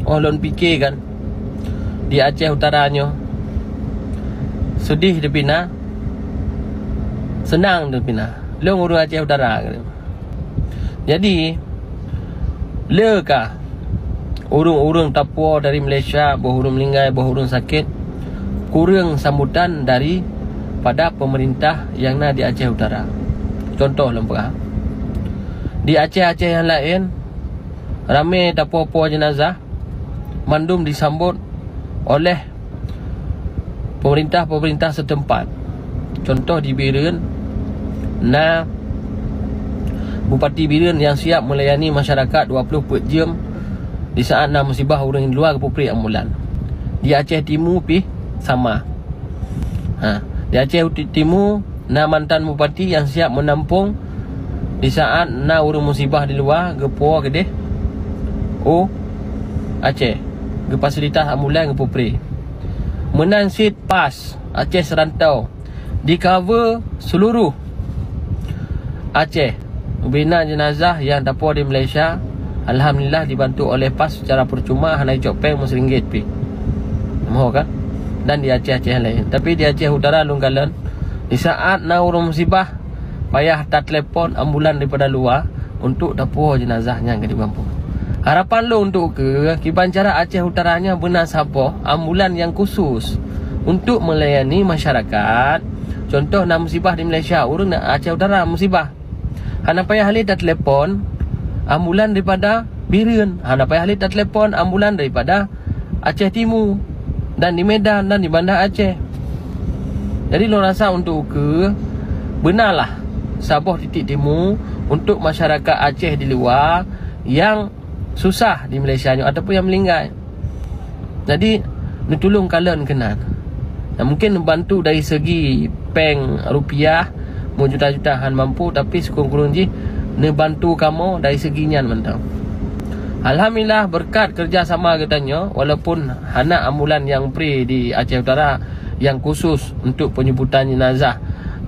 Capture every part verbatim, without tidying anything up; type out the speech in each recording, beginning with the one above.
Oh, lôn pike kan, di Aceh Utara nyoe seudeh teupina, seunang teupina. Lôn ureuëng Aceh Utara. Jadi, le ka ureuëng-ureuëng tapuwoe dari Malaysia, boh ureuëng meuninggai, boh ureuëng sakét, kureueng sambutan daripada peumeurintah nyang na di Aceh Utara. Cuntoh lôn peugah, di Aceh-Aceh nyang laén, ramé tapuwoe-puwoe jeunazah, mandum disambot oleh pemerintah-pemerintah setempat. Contoh di Bireuen, na Bupati Bireuen nyang siap melayani masyarakat dua ploh peuet jeuem di saat na musibah ureuëng luwa geupeupreh ambulan. Di Aceh Timu pih sama. Ha, di Aceh Uti-, Timu na mantan bupati nyang siap meunampong di saat na ureuëng musibah di luwa geupuwoe keudeh u Aceh, geufasilitas ambulan geupeupreh. Meunan cit PAS Aceh Serantau di cover seluruh Aceh. Bina jenazah nyang tapuwoe di Malaysia, alhamdulillah dibantu oleh PAS secara percuma, hana icok péng meuseuringgit pih. Moh kan? Dan di Aceh-Aceh laén. Tapi di Aceh Utara lôn kalon, di saat na ureuëng musibah, payah tatelepon ambulan daripada luwa untuk tapuwoe jenazah nyang ka dibampôh. Harapan lôn untuk ukeue, kiban cara Aceh Utara nyoe beuna saboh ambulan nyang khusus untuk melayani masyarakat. Contoh na musibah di Malaysia, ureuëng na Aceh Utara musibah. Hana payah lé tatelepon ambulan daripada Bireuen, hana payah lé tatelepon ambulan daripada Aceh Timu dan di Medan dan di Banda Aceh. Jadi lôn rasa untuk ukeue, beunalah saboh titik timu untuk masyarakat Aceh di luwa nyang susah di Malaysia nyoe ataupun nyang meuninggai. Jadi, neutulông kalon keunan. Nah, mungkin neubantu dari segi péng rupiah, meujuta-juta han mampu, tapi sikureueng-kureueng jih neubantu kamoe dari segi nyan mantong. Alhamdulillah, beureukat keureuja sama geutanyoe, walaupun hana ambulan nyang pri di Aceh Utara nyang khusus untuk penjemputan jenazah,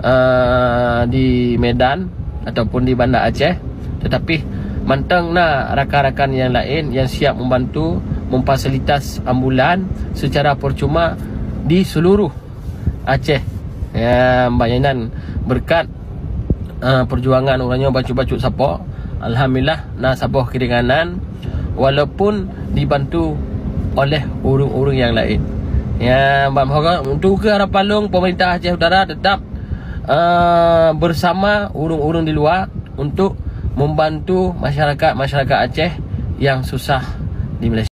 eh, di Medan ataupun di Banda Aceh, tetapi mantong na rakan-rakan nyang laén nyang siap membantu memfasilitas ambulan secara percuma di seluruh Aceh. Ya, banyak nan berkat, eh, perjuangan urang nyoe bacut-bacut sapo. Alhamdulillah, na saboh keuringanan walaupun dibantu oleh ureuëng-ureuëng nyang laén. Ya, bak meuhoreumat untuk keu harapan lôn, pemerintah Aceh Utara tetap, eh, bersama ureuëng-ureuëng di luwa untuk membantu masyarakat-masyarakat Aceh yang susah di Malaysia.